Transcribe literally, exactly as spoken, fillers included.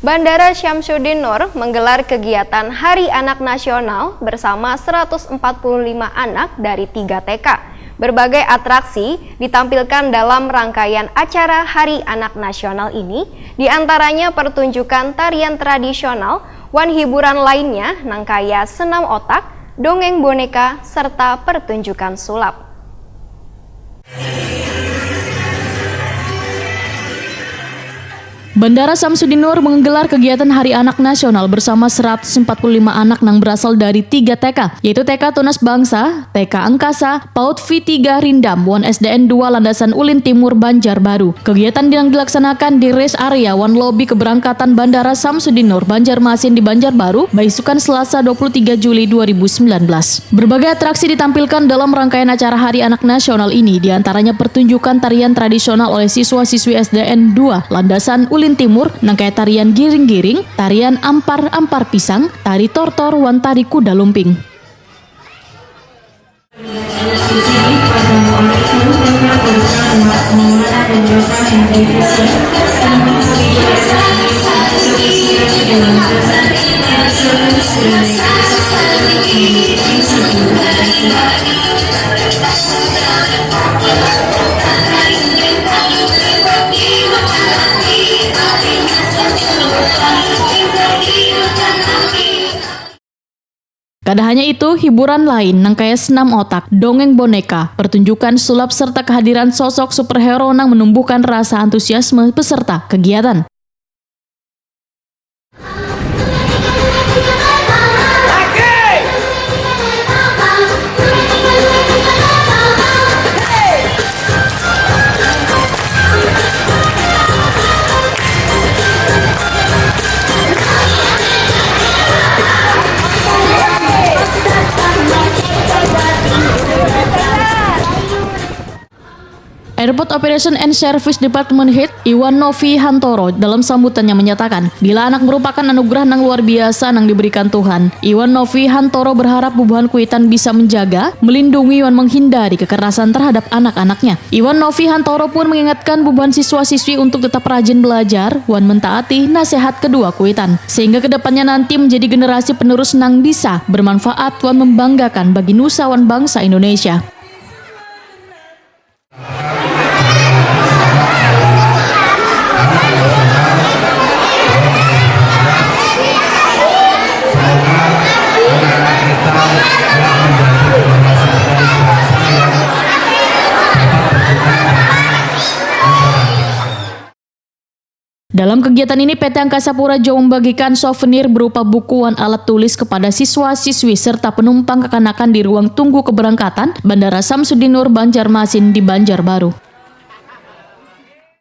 Bandara Syamsuddin Nur menggelar kegiatan Hari Anak Nasional bersama seratus empat puluh lima anak dari tiga T K. Berbagai atraksi ditampilkan dalam rangkaian acara Hari Anak Nasional ini, diantaranya pertunjukan tarian tradisional wan hiburan lainnya nangkaya senam otak, dongeng boneka, serta pertunjukan sulap. Bandara Samsudin Nur menggelar kegiatan Hari Anak Nasional bersama seratus empat puluh lima anak nang berasal dari tiga T K, yaitu T K Tunas Bangsa, T K Angkasa, PAUD V tiga Rindam, wan S D N dua Landasan Ulin Timur, Banjarbaru. Kegiatan yang dilaksanakan di rest area wan lobi keberangkatan Bandara Samsudin Nur, Banjarmasin di Banjarbaru, baisukan Selasa dua puluh tiga Juli dua ribu sembilan belas. Berbagai atraksi ditampilkan dalam rangkaian acara Hari Anak Nasional ini, diantaranya pertunjukan tarian tradisional oleh siswa-siswi S D N dua Landasan Ulin Timur, nang kaya tarian giring-giring, tarian ampar-ampar pisang, tari tortor, wan tari kuda lumping. Kada hanya itu, hiburan lain nang kaya senam otak, dongeng boneka, pertunjukan sulap serta kehadiran sosok superhero nang menumbuhkan rasa antusiasme peserta kegiatan. Airport Operation and Service Department Head Iwan Novi Hantoro dalam sambutannya menyatakan, bila anak merupakan anugerah nang luar biasa nang diberikan Tuhan. Iwan Novi Hantoro berharap bubuhan kuitan bisa menjaga, melindungi, wan menghindari kekerasan terhadap anak-anaknya. Iwan Novi Hantoro pun mengingatkan bubuhan siswa-siswi untuk tetap rajin belajar wan mentaati nasihat kedua kuitan, sehingga kedepannya nanti menjadi generasi penerus nang bisa bermanfaat wan membanggakan bagi nusa wan bangsa Indonesia. Dalam kegiatan ini, P T Angkasa Pura jua membagikan souvenir berupa buku wan alat tulis kepada siswa-siswi serta penumpang kekanakan di ruang tunggu keberangkatan Bandara Samsudinur Banjarmasin di Banjarbaru.